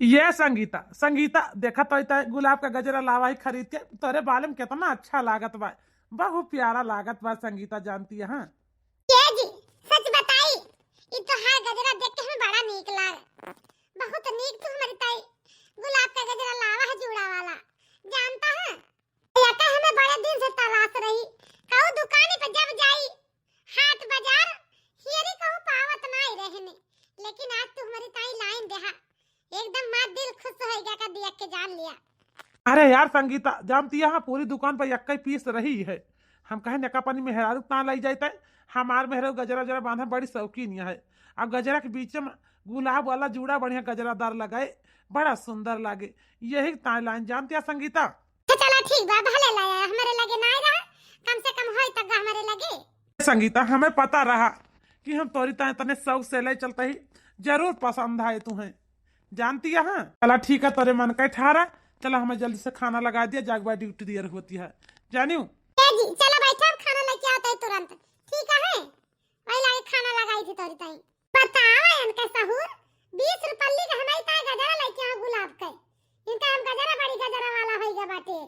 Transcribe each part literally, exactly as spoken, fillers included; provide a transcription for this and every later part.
ये संगीता, संगीता, देखा तो इतना गुलाब का गजरा लावा ही खरीद के, तोरे बाल में कितना अच्छा लागत बा, बहुत प्यारा लागत बा संगीता, जानती है? हाँ। ये जी, सच बताई, ई तोहार गजरा देख के हमें बड़ा नीक लाग, बहुत नीक तू हमारी ताई गुलाब का गजरा लावा है जूड़ा वाला, जानता है? एका हमें बड़े दिन से तलाश रही, कहू दुकानी पे जब जाई, हाट बाजार, हियरी कहू पावत नाई रहने, लेकिन आज तू हमारी ताई लाइन देहा, एकदम मार दिल खुश होइगा का दिया के जान लिया। अरे यार संगीता, जानती है, पूरी दुकान पर यक्का ही पीस रही है। हम कहे नेका पानी मेहरारू ना लाई जाता है, हमार मेहरारू गजरा गजरा बांधे बड़ी शौकीन है। अब गजरा के बीच में गुलाब वाला जूड़ा बढ़िया गजरादार लगाए, बड़ा सुंदर लागे, यही ताई लाइन, जानती है संगीता? तो चला ठीक बा, भले लाया, हमरे लगे नाई रहा, कम से कम होई तक हमरे लगे। संगीता, हमें पता रहा कि हम तोरी ताई तने शौक से ले चलते ही जरूर पसंद आए तुम्हें, जानती है? हाँ? चला ठीक है, तोरे मन का ठहरा, चला हमें जल्दी से खाना लगा दिया, जागबा ड्यूटी दियर होती है, जानियो? ए जी, चला बैठा, हम खाना लेके आते हैं तुरंत, ठीक है? वही लागे खाना लगाई थी तोरी ताई। बतावा इनका सहूर, बीस रुपल्ली का हमारी ताई गजरा लेके आओ गुलाब के। इनका हम गजरा बड़ी गजरा वाला होइगा बाटे।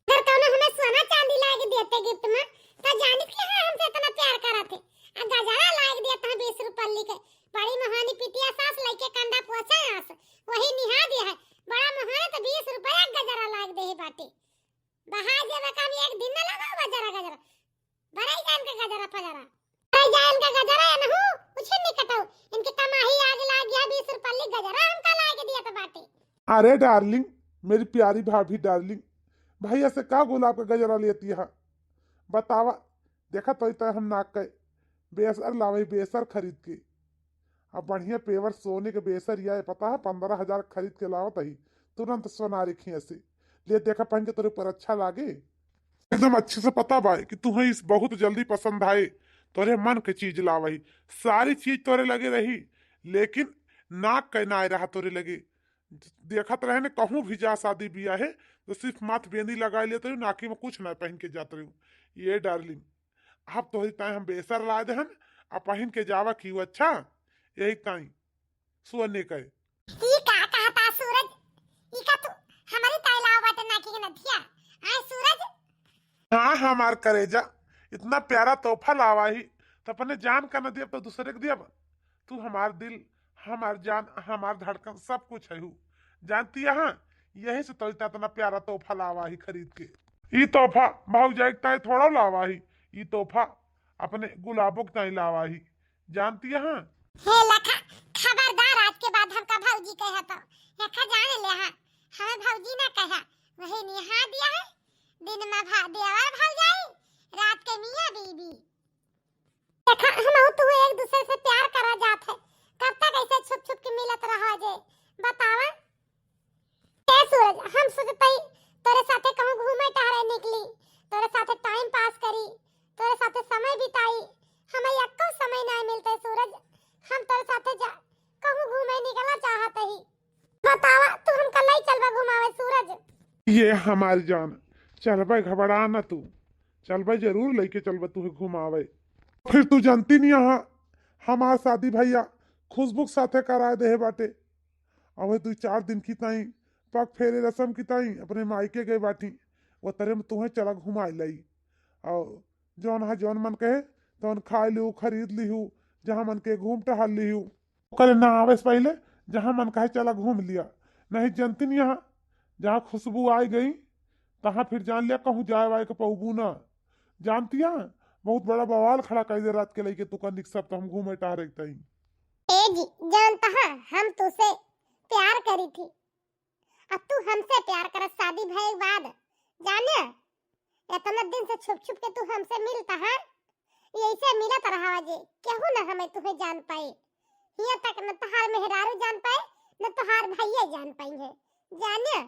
अगर कौनो हमें सोना चांदी लाग देते गिफ्ट में, तो जानित के है हमसे इतना प्यार करत है। आ गजरा लाग देता है बीस रुपल्ली के। बड़ी मोहानी पिटिया सास लेके कंधा पोछे आस, वही निहा दिया है। बड़ा मोहानी तो बीस रुपया के गजरा लाग दे है बाटे। बहा जेबे का हम एक दिन न लगाओ गजरा गजरा। भराई जाए इनका गजरा फजरा। भराई जाए इनका गजरा या नहू, कुछ नहीं कटाऊ। इनके कमाही आग लाग गया, बीस रुपल्ली गजरा हमका लाग दिया तो बाटे। अरे डार्लिंग, मेरी प्यारी भाभी डार्लिंग, भैया से का गुलाब का गजरा लेती है? बतावा, देखा तो इतना हम नाक के बेसर लावे, बेसर खरीद के। अब बढ़िया पेवर सोने के बेसर या है, पता है, पन्द्रह हजार खरीद के लावत ही, तुरंत सोनारी खिया से। ले देखा पहन के तोरे ऊपर अच्छा लागे। एकदम अच्छे से पता बा कि तुहे इस बहुत जल्दी पसंद आए, तोरे मन के चीज लावही, सारी चीज तोरे लगे रही, लेकिन नाक के ना रहा तोरे लगे। देखत रहे ने, कहूँ भी जा शादी बियाह है तो सिर्फ माथ बेंदी लगाए लेत रही, नाकी में कुछ ना पहन के जात रही। ये डार्लिंग, अब तोहरी ताई हम बेसर ला देहन, आ पहन के जावा की अच्छा, यही ताई सोने के। ई का कहता सूरज? ई का तू हमारी ताई लावा बाटे नाकी के नथिया? आए सूरज। हाँ हमार करेजा, इतना प्यारा तोहफा लावा ही, तो अपने जान का न दियब तो दूसरे के दियब। तू हमार दिल, हमार जान, हमार धड़कन, सब कुछ है हू। जानती है, यही से तो इतना, इतना प्यारा तोहफा लावा ही खरीद के। ई तोहफा भौजाई के ताई थोड़ा लावा ही, ई तोहफा अपने गुलाबो के ताई लावा ही। जानती है? हे लखा, खबरदार आज के बाद हमका भौजी कहे तो। लखा जाने ले हाँ, हमें भौजी ना कहा, वही निहा दिया है। दिन में भा-, देवर भौजाई, रात के मियाँ बीबी। देखा, हम तू एक दूसरे से प्यार करा जात है, कब तक ऐसे छुप छुप के मिलत रहा जे? बतावा। ए सूरज, हम सोचत हई तोरे साथे कहूँ घूमे टहरे निकली, तोरे साथे टाइम पास करी, तोरे साथे समय बिताई। हमें एक्को समय ना मिलते सूरज, हम तोरे साथे जा कहूँ घूमे निकला चाहत ही। बतावा, तू हमका लई चलबा घुमावे सूरज? ये हमार जान, चलबे, घबरा न तू, चलबे जरूर, लेके चलबे तुहे घुमावे। फिर तू जानती नहीं, यहाँ हमार शादी भैया खुशबू के साथे करा दे बाटे। अबे दू चार दिन की ताई पग फेरे रसम की ताई अपने मायके गए बाटी, वो तरे में तुहे चला घुमाए लाई। और जौन है जौन मन कहे तौन खाए लिहू, खरीद लिहू, जहाँ मन के घूम टहल लिहू। ओकरे ना आवे से पहले जहाँ मन कहे चला घूम लिया, नहीं जनती नहीं यहाँ जहाँ खुशबू आई गई तहाँ फिर जान लिया कहूँ जाए वाए के पौबू ना। जानती है, बहुत बड़ा बवाल खड़ा कर दे रात के लइके तू का निकसब तो हम घूमे टहरे के ताई। ए जी, जानता है हम तुसे प्यार करी थी, अब तू हमसे प्यार कर शादी भय बाद, जाने इतना दिन से छुप छुप के तू हमसे मिलता है, यही से मिलत रहा जे केहू न हमें तुहे जान पाए। हियां तक न तोहार मेहरारू जान पाए, न तोहार भैया जान पाई है। जाने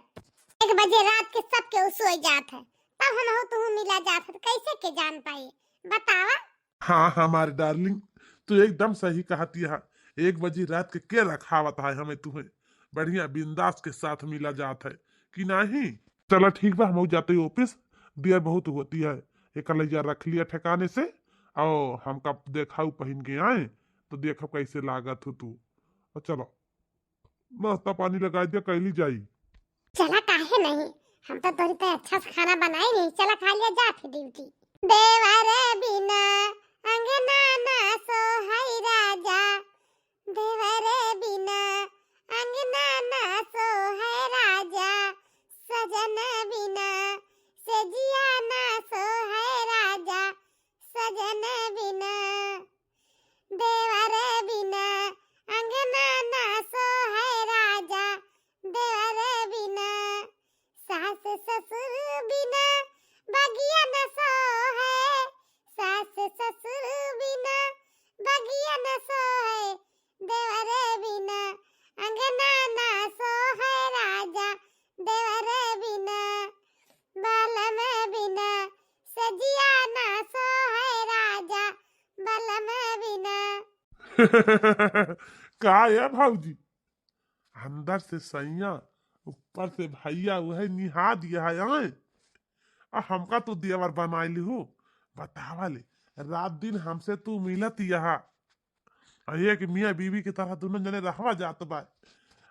एक बजे रात के सब केहू सोए जात है, तब हम हो तू मिला जात है, तो कैसे के जान पाए बतावा? हाँ हमार डार्लिंग, तू एकदम सही कहती है। एक बजे रात के के रखावत है हमें तुहे, बढ़िया बिंदास के साथ मिला जात है कि नहीं? चला ठीक बा, हम जाते ही ऑफिस, दियर बहुत होती है, एक लैया रख लिया ठिकाने से, और हमका देखाऊ पहन के आए तो देखब कैसे लागत हो तू। और चलो। नाश्ता पानी लगाइ दिया, कइली जाई। चला, काहे नहीं, हम तो तोरी पे अच्छा से खाना बनाई नहीं। चला, खा लिया, जा फिर ड्यूटी। देवर बिना अंगना ना सोहै राजा, देवर बिना अंगना ना सोहै राजा, सजन बिना सेजिया ना सोहै राजा, सजन बिना। देवर बिना अंगना ना सोहै राजा, देवर बिना। सास ससुर बिना बगिया न सोहै, सास ससुर बिना बगिया न सोहै, देवर बिना अंगना ना सोहै राजा, देवर बिना। बलम बिना सजिया ना सोहै राजा, बलम बिना। का है भौजी, अंदर से सैया, ऊपर से भैया, वही निहा दिया है, आए? आ हमका तू देवर बनाई लिहू, बतावा ले, रात दिन हमसे तू मिलत यहाँ, आ एक मियाँ बीवी की तरह दोनों जने रहवा जात बा।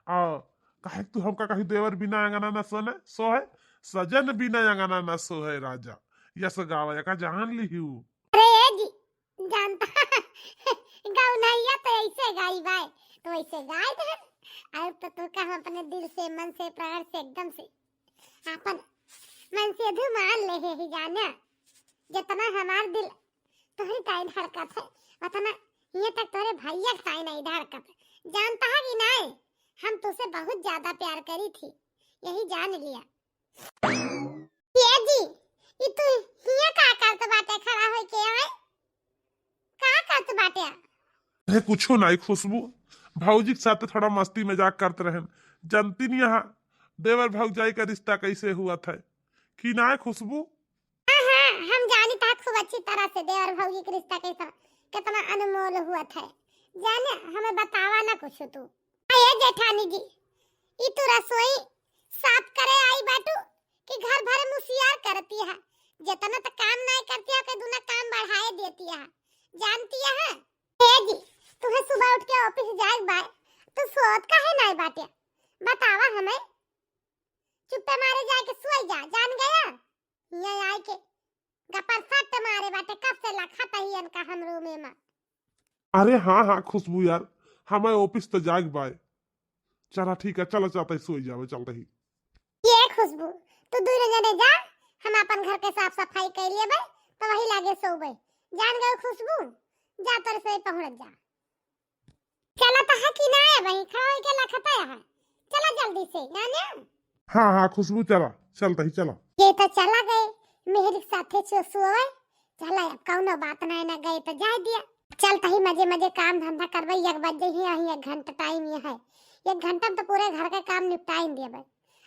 आ काहे तू हमका कही देवर बिना अंगना न सोने, सोहै, सजन बिना अंगना न सोहै राजा, यस गावा का जान लिहू। अरे ए जी, जानता गौनैया तो ऐसे गाई बाय, तो ऐसे गाय दे। अब तो तू का हम अपने दिल से, मन से, प्राण से, एकदम से अपन मन से अधू मान ले है ही जाना। जितना हमार दिल तोहरी ताई धड़कत है, उतना हियाँ तक तोहरे भैया के ताई नहीं धड़कत। जानता है कि नहीं, हम तुझसे बहुत ज्यादा प्यार करी थी, यही जान लिया। ए जी, ई तू हियाँ का करत बाटे खड़ा होइके, आए? का करत बाटे? अरे कुछो नाई खुशबू, भौजी के साथ थोड़ा मस्ती मजाक करत रहन। जानती नहीं यहाँ देवर भौजाई का रिश्ता कैसे हुआ था कि नाई खुशबू? हाँ, हाँ, हम जानी था खूब अच्छी तरह से देवर भौजी के रिश्ता कैसा, कितना अनमोल हुआ था। जाने, हमें बतावा ना कुछ तू। ए जेठानी जी, ई तू रसोई साफ करे आई बाटू कि घर भरे मुसियार करती है? जितना तो काम नाई करती है, ओके दूना काम बढ़ाए देती है, जानती है? ए जी, तुम्हें सुबह उठ के ऑफिस जाए बाय, तू सोत काहे नाई बाटे? बतावा हमें। चुप्पे मारे जाए के सोई जा, जान गया? हियाँ आए के गपर सट मारे बाटे, कब से लखत ही इनका हम रूमे में। अरे हाँ, हाँ, खुशबू यार, हमें ऑफिस तो जाए बाय। चला ठीक है, चला चलते सोई जावे, चलते ही। ये खुशबू, तू दूर जने जा, हम अपन घर के साफ सफाई कर लिए बे, तो वही लागे सोबे। जान गए खुशबू, जा तोरे से पहुँच जा। चला तो है कि ना है भाई, खड़ा होके लखता है, चला जल्दी से, जाने। हाँ, हाँ, खुशबू चला, चलते ही चला। ये तो चला गए, मेहरी के साथे छो सोवे, चला अब कौनो बात नहीं ना, गए तो जाए दिया। चलते ही मजे मजे काम धंधा करबे, एक बजे ही अही, एक घंटा टाइम ये है, एक घंटा में तो पूरे घर के काम निपटाइन देबे।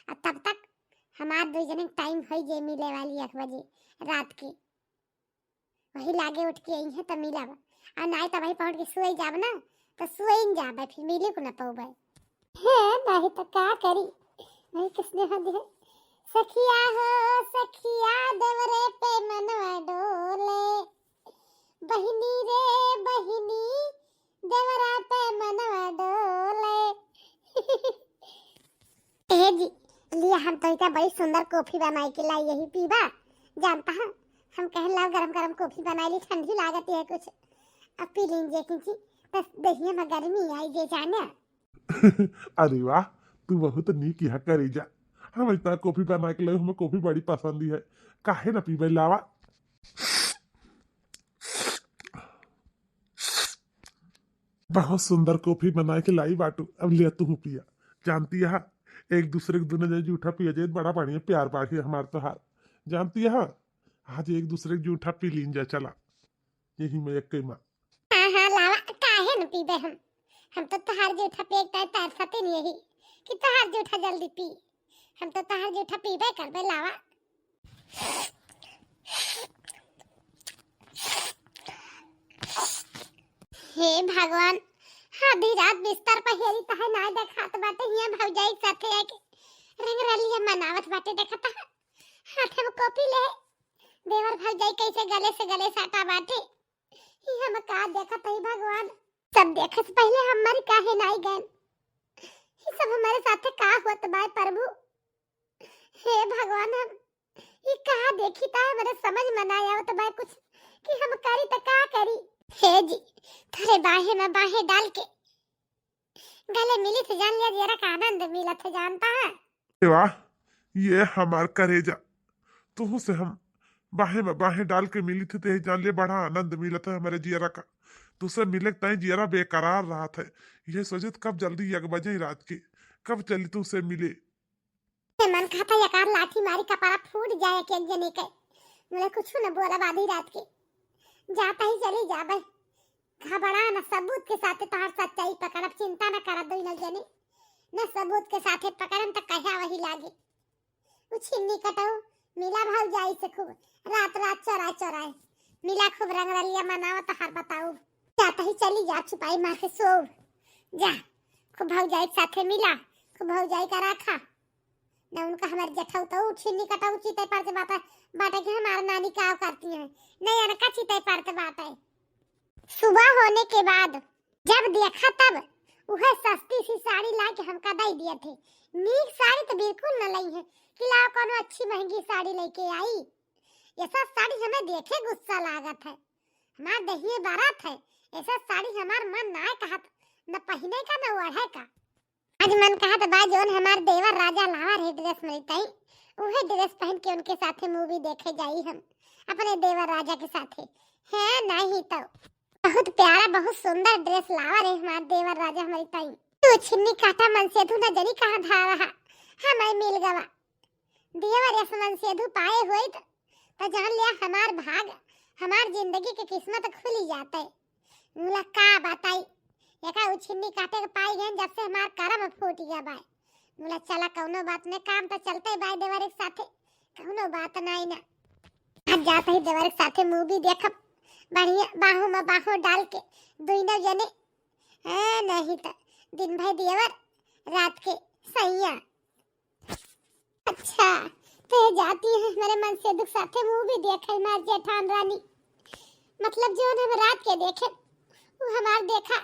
आ तब तक हमार दो जने टाइम हो जे मिले वाली एक बजे रात के, वही लागे उठ के आई है तो मिलब, आ नाई तो वही पहुँच के सोई जाब ना, तो सोई न जाबे, फिर मिले को ना पौबे। है नहीं तो का करी, नहीं किसने हद है। सखिया हो सखिया, देवरे पे मनवा डोले, बहिनी रे बहिनी, देवरा पे मनवा डोले। ए जी, लिया हम तो इतना बड़ी सुंदर कॉफी बनाई के लाई, यही पीबा। जानता है, हम कहन लाओ गरम गरम कॉफी बनाई ली, ठंडी लागत है कुछ, अब पी लीजिए, क्योंकि बस दहिया में गर्मी आई जे जाने। अरे वाह, तू बहुत नीक यहाँ करे जा। हम इतना कॉफी बना के लाई, हमें कॉफी बड़ी पसंद ही है, काहे ना पीबे, लावा। बहुत सुंदर कॉफी बनाए के लाई बाटू, अब लिया तू पिया। जानती है, एक दूसरे के दोनों जने जूठा पिया जाए, बड़ा बढ़िया प्यार बाढ़ी हमार तोहार। जानती है, आज एक दूसरे के जूठा पी लीन जा, चला यही में एक माँ। हाँ, हाँ, लावा, काहे न पीबे हम? हम तो तोहार जूठा पिए के तरसते नहीं यही कि तोहार जूठा जल्दी पी। हम तो तोहार जूठा पीबे करबे, लावा। हे भगवान, आधी रात बिस्तर पर हेरी तहे ना देखात बाटे, हियां भौजाई के साथे आके रंगरलिया मनावत बाटे, देखत है हाथ में कॉपी ले, देवर भौजाई कैसे गले से गले साटा बाटे। ई हम का देखत हई भगवान, सब देखे से पहले हम मरी काहे नाई गए। कि सब हमरे साथे का होत बाय प्रभु। हे भगवान, हम ई का देखी ता, हमरे समझ में ना आवत बाय कुछ कि हम करी त का करी। हे जी, थोरे बाहे में बाहे डाल के गले मिली थे, जान लिया जियरा का आनंद मिलत है, जानता है? अरे वाह, ये हमार करेजा, तुहू से हम बाहे में बाहे डाल के मिली थे, ते जान ले बड़ा आनंद मिलत है हमारे जियरा का। तुसे मिले ताई जियरा बेकरार रहत है, यह सोचत कब जल्दी एक बजे रात के, कब चली तुसे मिले। हे मन कहता एकार लाठी मारी कपारा फूट जाए एक एक जने के। मुझे कुछ न बोला आधी रात के। जाता ही चली जाबे। घबरा न, सबूत के साथे तोहार सच्चाई पकड़ब, चिंता न करब दोनों जने। न सबूत के साथे पकड़म त कह्या वही लागे। उ छिन्नी कटऊ मिला भौजाई से खूब रात रात चोराए चोराए मिला, खूब रंगरलिया मनावा तोहार बताऊ। जाता ही चली जा, छुपाई मार के सोव जा, खूब भौजाई के साथे मिला, खूब भौजाई का रखा। न उनका हमार जेठऊ तो छिन्नी कटऊ चीते पड़ते बाटे, बाटे कि हमार नानी का करती है, नहीं अनका चीते पड़ते बाटे। सुबह होने के बाद जब देखा तब उहे सस्ती सी साड़ी ला के हमका दई दिए थे। नीक साड़ी तो बिल्कुल न लई है कि लाओ कोनो अच्छी महंगी साड़ी लेके आई। ऐसा साड़ी हमें देखे गुस्सा लागत है, हमार दहिए बारात है, ऐसा साड़ी हमार मन ना कहत न पहिने का न ओढ़े का। आज मन कहत बा जौन हमार देवर राजा लावा रहे ड्रेस मिलतई, उहे ड्रेस पहन के उनके साथे मूवी देखे जाई हम अपने देवर राजा के साथे। है नहीं तो बहुत प्यारा बहुत सुंदर ड्रेस लावा रहे हमार देवर राजा हमारी ताई। तू छिन्नी काटा मन से तू न जनी कहाँ धारा हा, हमें मिल गवा। देवर यस मन से तू पाए होइत त जान लिया हमार भाग, हमार जिंदगी के किस्मत खुली जाते। मुला का बताई, एका उ छिन्नी काटे के पाई गए जब से हमार करम फूट गया बाय। मुला चला कौनो बात ने काम तो चलते बाय देवर एक साथे, कौनो बात नाई ना। आज जात ही देवर एक साथे मूवी देखब, बढ़िया बाहों में बाहों डाल के दोनों जने। हाँ, नहीं तो दिन भर देवर रात के सैया। अच्छा, ते जाती है हमारे मन से दुख साथे मूवी देखे मार जेठान रानी। मतलब जौन हम रात के देखे, वो हमार देखा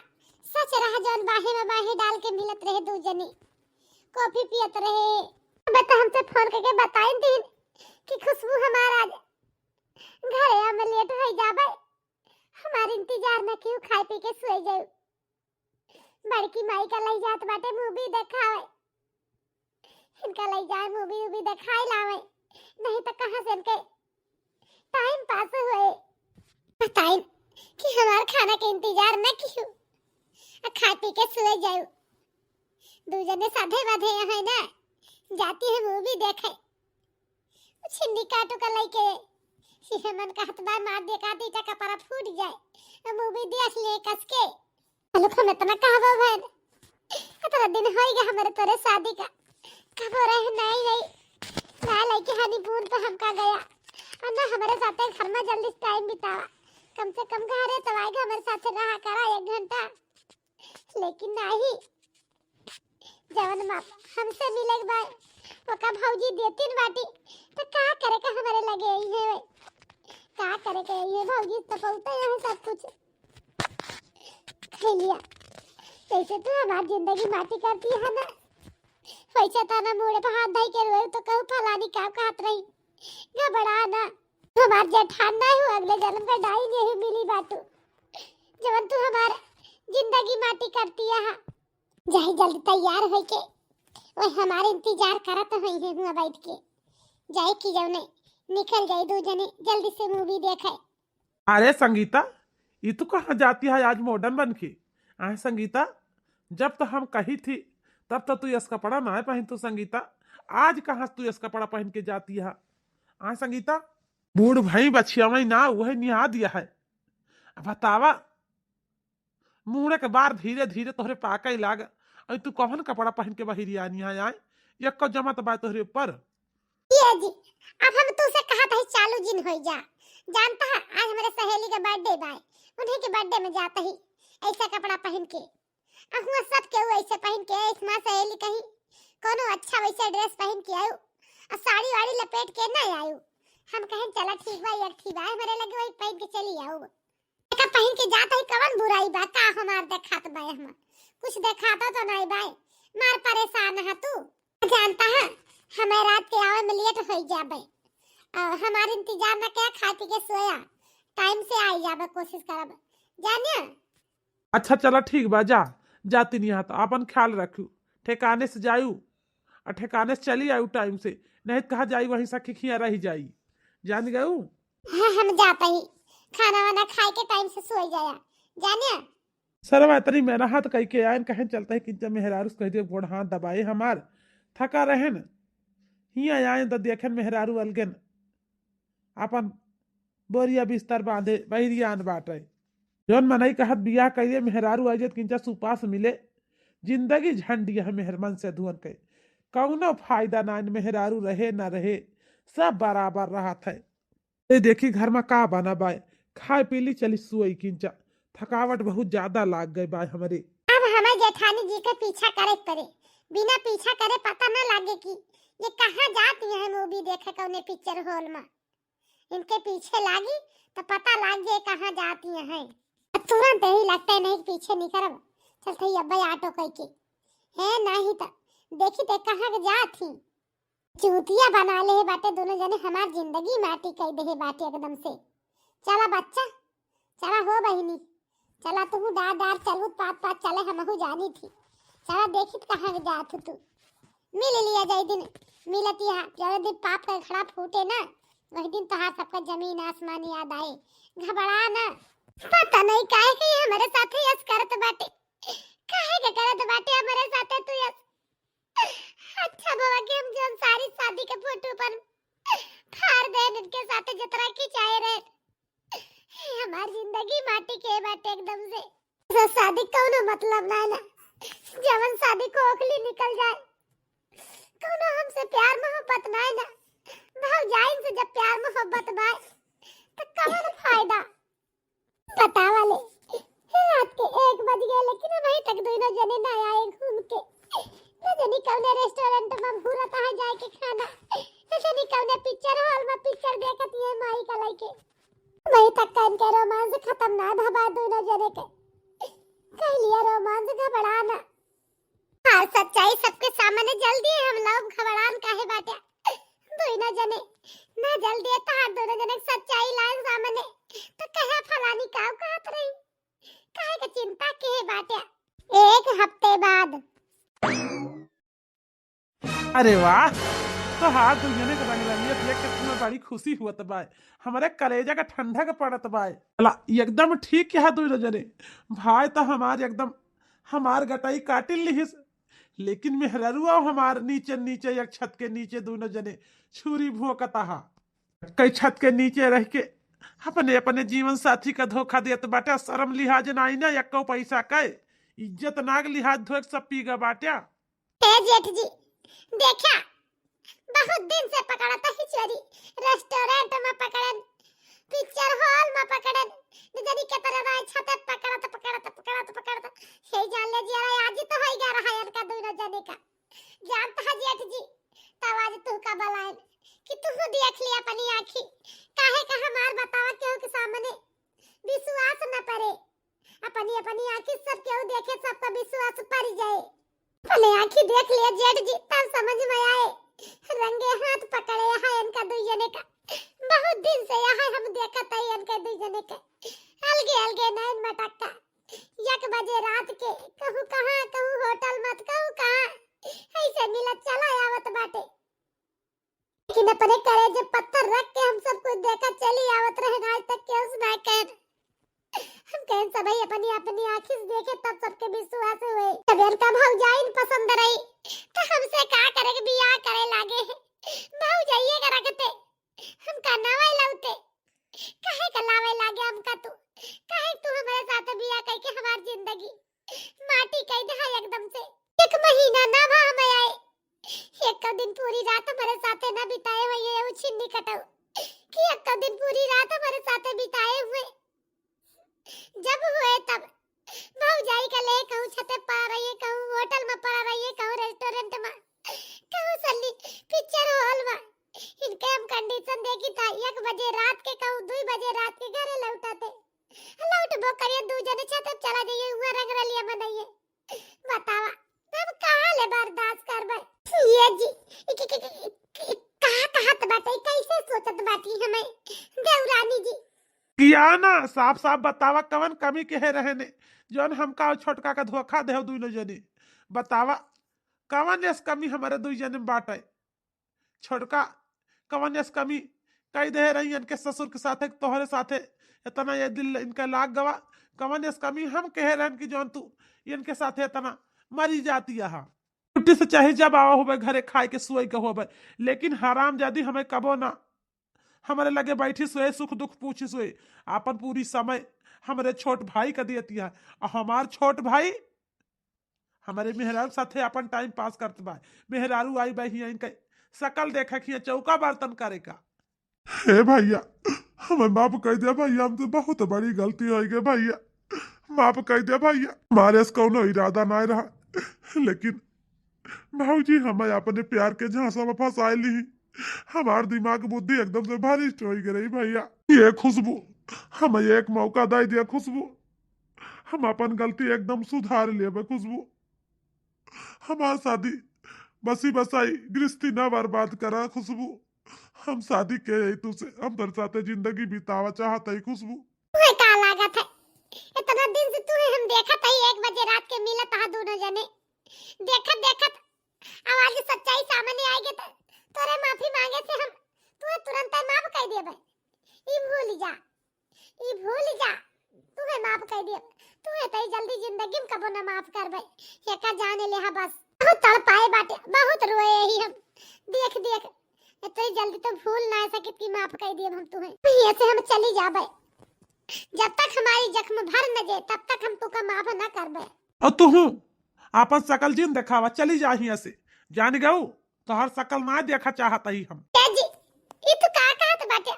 सच रहा जौन बाहे में बाहे डाल के मिलत रहे दू जनी, कॉफी पियत रहे। अब तो हमसे फोन करके बताइन दिन कि खुशबू हमार आज घरे आवे लेट हो जाबे, हमार इंतजार न कियो, खाए पी के सोए जाओ। बड़की माई का लई जात बाटे मूवी देखावे, इनका लई जाए मूवी वूवी देखाए लावे, नहीं तो कहाँ से इनके टाइम पास होए। बताइन कि हमार खाना के इंतजार न कियो, आ खा पी के सोए जाओ। दू जने साधे बाधे यहाँ है ना, जाती है मूवी देखे। छिन्नी काटू का लइके, सीहे मन कहत बा मार दे का दीटा कपड़ा फूट जाए, आ मूवी देख ले कस के। अलुक हम इतना कहबो भैन, इतना दिन होई गया हमारे तोरे शादी का, कबो रहे नहीं रही, ना लइके हनीमून पे हमका गया, और ना हमारे साथे घर में जल्दी टाइम बितावा, कम से कम घरे तो आएगा हमारे साथे रहा करा एक घंटा। लेकिन नहीं, जवन माँ हमसे मिले के बा, ओका भौजी देतीन बाटी, तो का करे के हमारे लगे आई है भाई? का करे के आई है भौजी, तो बहुते यहाँ सब कुछ खैलिया। जैसे तू हमार जिंदगी माटी करती है ना, वैसे ताना मुड़े पे हाथ धई के रोए तो कहू फलानी का कहत रही, घबरा ना, हमार जेठान ना हो, अगले जन्म का डाइन यही मिली बाटू, जवन तू हमार जिंदगी माटी करती है। जाई जल्दी तैयार होई के, ओए हमारे इंतजार करत होई है हुआ बैठ के। जाए की जौने निकल जाई दू जने जल्दी से मूवी देखे। अरे संगीता, ई तू कहाँ जाती है आज मॉडर्न बन के? आए संगीता, जब तो हम कही थी तब तो तू यस कपड़ा ना पहन तू संगीता, आज कहाँ तू यस कपड़ा पहन के जाती है? आए संगीता, बूढ़ भई बछिया में ना वह निहा दिया है। अब बतावा, मुड़े के बार धीरे धीरे तोहरे पाके लाग। अई तू कवन कपड़ा पहन के बहिरी आनी है आए? यक्को जमा तो बाय तोहरे ऊपर। ये जी, अब हम तू से कहा था चालू जिन होई जा। जानता है आज हमारे सहेली के बर्थडे बाय, उन्हीं के बर्थडे में जाता ही ऐसा कपड़ा पहन के। अहुआ सब केहू ऐसे पहन के, एक माँ सहेली कहीं कोनो अच्छा वैसा ड्रेस पहन के आयु, और साड़ी वाड़ी लपेट के ना आयु। हम कहें चला ठीक बा, एक ठीक बा हमारे लगे वही पहन के चली आऊ। एका पहन के जात है कवन बुराई बा, का हमार देखात बा हमार? कुछ देखाता तो नहीं बा। मार परेशान है तू। जानता है, हमें रात के आवे में लेट हो जाबे। अ, हमार इंतजार न किया, खा पी के सोया, टाइम से आई जाबे कोशिश करब, जानिया। अच्छा चला ठीक बा, जा, जाती नहीं तो अपन ख्याल रखू, ठिकाने से जायू और ठिकाने से चली आयू टाइम से, नहीं तो कहा जाई वहीं सखी खिया रह जाई, जान गयू। हाँ, हम जाते ही, खाना वाना खाए के टाइम से सोई जाया, जानिया। सरवा इतनी मेहनत कई के आयन, कहें चलता है कि जब मेहरारू से कह दिया गोड़ हाथ दबाए हमार, थका रहन, हिया आयन तो देखेन मेहरारू अलगन अपन बोरिया बिस्तर बांधे बहिरियान बाटे। जौन मनई कहत बियाह कइले मेहरारू आई जत किंचा सुपास मिले, जिंदगी झंडिया है मेहरमन से धुअन के, कौनो फायदा ना, मेहरारू रहे ना रहे, सब बराबर रहत है। ए देखी घर में का बना बाय, खाए पी ली चली सोई किंचा, थकावट बहुत ज्यादा लाग गई बाय हमरे। अब हमें जेठानी जी के पीछा करे के पड़े, बिना पीछा करे पता ना लागे कि ये कहाँ जाती हैं मूवी देखे कौने पिक्चर हॉल में। इनके पीछे लागी तो पता लाग जाए कहाँ जाती हैं। अब तुरंत यही लगता है नहीं पीछे निकरब, चलते ही अब्बे ऑटो कई के है नहीं तो देखी ते कहाँ के जात ही। चूतिया बना ले बाटे दोनों जने, हमार जिंदगी माटी कई दे बाटे एकदम से। चला बच्चा, चला हो बहिनी, चला तू डार डार चलू, पात पात चले, हमहू जानी थी। चला देखी त कहाँ के जात हो तू, मिल लिया जाई दिन, मिलत यहाँ जौन दिन पाप का घड़ा फूटे ना, वही दिन तोहार सबका जमीन आसमान याद आए। घबरा ना। पता नहीं काहे के ये हमारे साथे यस करत बाटे, काहे के करत बाटे हमारे साथे तू यस। अच्छा बाबा कि हम जौन सारी शादी के फोटो पर फाड़ दे इनके साथे जतरा खिंचाए रहे। हमार जिंदगी माटी के बाटे एकदम से। से शादी कौनो मतलब ना ना, जवन शादी को ओखली निकल जाए, कौनो हमसे प्यार मोहब्बत ना ना। भौजाइन से जब प्यार मोहब्बत बाय तो कौन फायदा? बतावा ले, रात के एक बज गया लेकिन अबही तक दोनों जने ना आए घूम के। न जानी कौने रेस्टोरेंट में घूरत है जाए के खाना, न जानी कौने पिक्चर हॉल में पिक्चर देखत ये माई का लइके। अबही तक का इनके रोमांस खत्म ना भवा दोनों जने के। कह लिया रोमांस घबरा ना। हाँ, सच्चाई सबके सामने जल्दी है, हम लोग घबरान काहे बाटे? दोनों जने ना जल्दी है, तहार दोनों जने के सच्चाई लाए सामने। तो कहे फलानी काव कहत रही, काहे के चिंता के बाटे? एक हफ्ते बाद। अरे वाह, तोहार दुनिया में रंग रंगिया देख के तुम्हें बड़ी खुशी हुआ बाय, हमारे कलेजा का ठंडक पड़त बाय। अला, एकदम ठीक कहा दोनों जने, भाई तो हमार एकदम हमार गटाई काटिल लिहिस, लेकिन मेहररुआ हमार नीचे नीचे एक छत के नीचे दोनों जने छुरी भोंकत हा। कई छत के नीचे रह के अपने अपने जीवन साथी का धोखा देत बाटे, शर्म लिहाज नाई ना, एको पैसा के इज्जत नाग लिहाज धोए सब पी गा बाटे। ए जेठ जी, देखा, बहुत दिन से पकड़त ही चोरी, रेस्टोरेंट में पकड़न, पिक्चर हॉल में पकड़न, न जानी के तरह रहे छते पकड़त, पकड़त, पकड़त, पकड़त, हे जान ले जिया रहे, आज ही तो होई गा रहा इनका दोनों जने का। जानता है जेठ जी, तब आज तू का बलायन कि तू देख लिया अपनी आँखी, काहे का हमार बतावा केहू के सामने विश्वास न परे। अपनी, अपनी आँखी सब केहू देखे, सबका विश्वास पड़ जाए। अपने आँखी देख लिया जेठ जी, तब समझ में आए। रंगे हाथ पकड़े हैं इनका दुई जने का। बहुत दिन से यहाँ हम देखत है इनके दुई जने के। अलगे, अलगे नैन मटक्का। एक बजे रात के कहूँ कहाँ, कहूँ होटल मत कहूँ कहाँ, ऐसे मिलत चला आवत बाटे। लेकिन अपने कलेजे पत्थर रख के हम सब कुछ देखा चली आवत रहे, आज तक केहू से ना कहन। हम कहन सभई अपनी अपनी आँखी से देखे तब सबके विश्वास हुए। जब इनका भौजाइन पसंद रही तो हमसे का करे के बियाह करे लागे है। भौजाइये के रखते हमका नवे लौते, काहे का लावे लागे हमका तू? काहे तू हमारे साथ बियाह करके हमार जिंदगी माटी कई दहा एकदम से। एक महीना ना भा हम आए, एक दिन पूरी रात हमारे साथे ना बिताए हुए ये छिन्नी कटऊ, कि एक दिन पूरी रात हमारे साथे बिताए हुए। जब हुए तब भौजाई का ले कहूँ छते पड़ा रहिए, कहूँ होटल में पड़ा रहिए, कहूँ रेस्टोरेंट में, कहूँ सल्ली पिक्चर हॉल में। इनके हम कंडीशन देखी था, एक बजे रात के कहूँ दुई बजे रात के घरे लौटाते। लौटबो करिए, दू जने छते चला जाइए, हुआ रंग रलिया मनाइए। बतावा, हम कहाँ ले ई के, के, के, के, कहा कहत बाटे, कैसे सोचत बाटी हमें देवरानी जी? किया ना, साफ साफ बतावा, कवन कमी कहे रहे ने, जौन हमका और छोटका का धोखा देहो दुइनो जने? बतावा, कवन यस कमी हमारे दुइ जने में बाटे? छोटका कवन यस कमी कई दे रही इनके ससुर के साथे, तोहरे साथे इतना ये दिल इनका लाग गवा? कवन यस कमी हम कहे रहन कि जौन तू इनके साथे इतना मरी जाती है? छुट्टी से चाहे जब आवा होबे घरे, खाए के सोए के होबे, लेकिन हरामजादी हमें कबो ना हमरे लगे बैठी सोए, सुख दुख पूछी सोए, आपन पूरी समय हमरे छोट भाई का दियती है। और हमार छोट भाई हमरे मेहरारू साथे आपन टाइम पास करत बा। मेहरारू आई बा हियां इनके शकल देखे के, हियां चौका बर्तन करे का। हे भैया, हमें माफ कर दे भैया, हमसे बहुत बड़ी गलती हो गई भैया, माफ कर दे भैया। हमारे से कौनो इरादा ना रहा, लेकिन भौजी हमें अपने प्यार के झांसा में फंसाए ली। हमार दिमाग बुद्धि एकदम से भ्रष्ट हो गई रही भैया। ये खुशबू, हमें एक मौका दे दिया खुशबू, हम अपन गलती एकदम सुधार लेबे खुशबू। हमार शादी बसी बसाई गृहस्थी ना बर्बाद करा खुशबू। हम शादी के यही तुझसे, हम तोर साथे जिंदगी बितावा चाहत हई खुशबू। तुहे का लागत है, इतना दिन से तुहे हम देखत हई, एक बजे रात के मिलत हा दोनों जने। देखत देखत अब आज सच्चाई सामने आएगी तो तोरे माफी मांगे से हम तुहे तुरंत माफ कर देबे। ई भूल जा, ई भूल जा, तुहे माफ कर देब। तुहे तई जल्दी जिंदगी में कबो ना माफ करबे। एका जाने ले हा बस। बहुत तड़पाए बाटे, बहुत रोए ही हम। देख देख, इतनी जल्दी तो भूल ना सकित कि माफ कर देब हम तुहे। ये से हम चली जाबे। जब तक हमारी जख्म भर न जाए, तब तक हम तुका माफ ना करबे। और तुहू आपन शकल जिन देखावा, चली जा हियां से। जान गऊ, तोहर शकल ना देखा चाहत ही हम। ए जी, ई तू का कहत बाटे?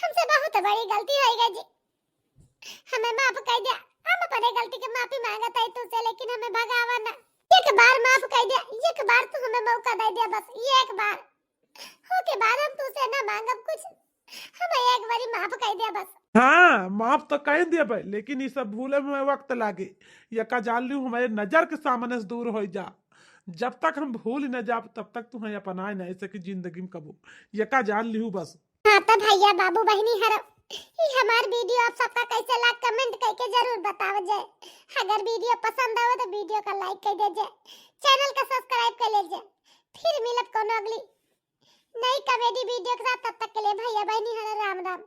हमसे बहुत बड़ी गलती हो गई जी, हमें माफ कर दे। हम अपने गलती के माफी मांगत हई तुझसे, लेकिन हमें भगावा ना। एक बार माफ कर दे, एक बार तू हमें मौका दे दे बस, ये एक बार। ओके बाद हम तुझसे ना मांगब कुछ, हमें एक बारी माफ कर दे बस। हाँ, माफ तो कर देबे, लेकिन ई सब भूले में वक्त लागे। यका जान लिहू हमारे नजर के सामने से दूर हो जा। जब तक हम भूल न जाब, तब तक तुहे अपनाए नहीं सकी जिंदगी में कबो। यका जान लिहू बस। हाँ तो भैया, बाबू, बहनी हरो, ई हमार वीडियो आप सबका कैसे लाग, कमेंट करके जरूर बताव जाए। अगर वीडियो पसंद आवे तो वीडियो का लाइक कर दे जाए, चैनल का सब्सक्राइब कर ले जाए। फिर मिलब कोनो अगली नई कॉमेडी वीडियो के साथ। तब तक के लिए भैया बहनी हरो, राम राम।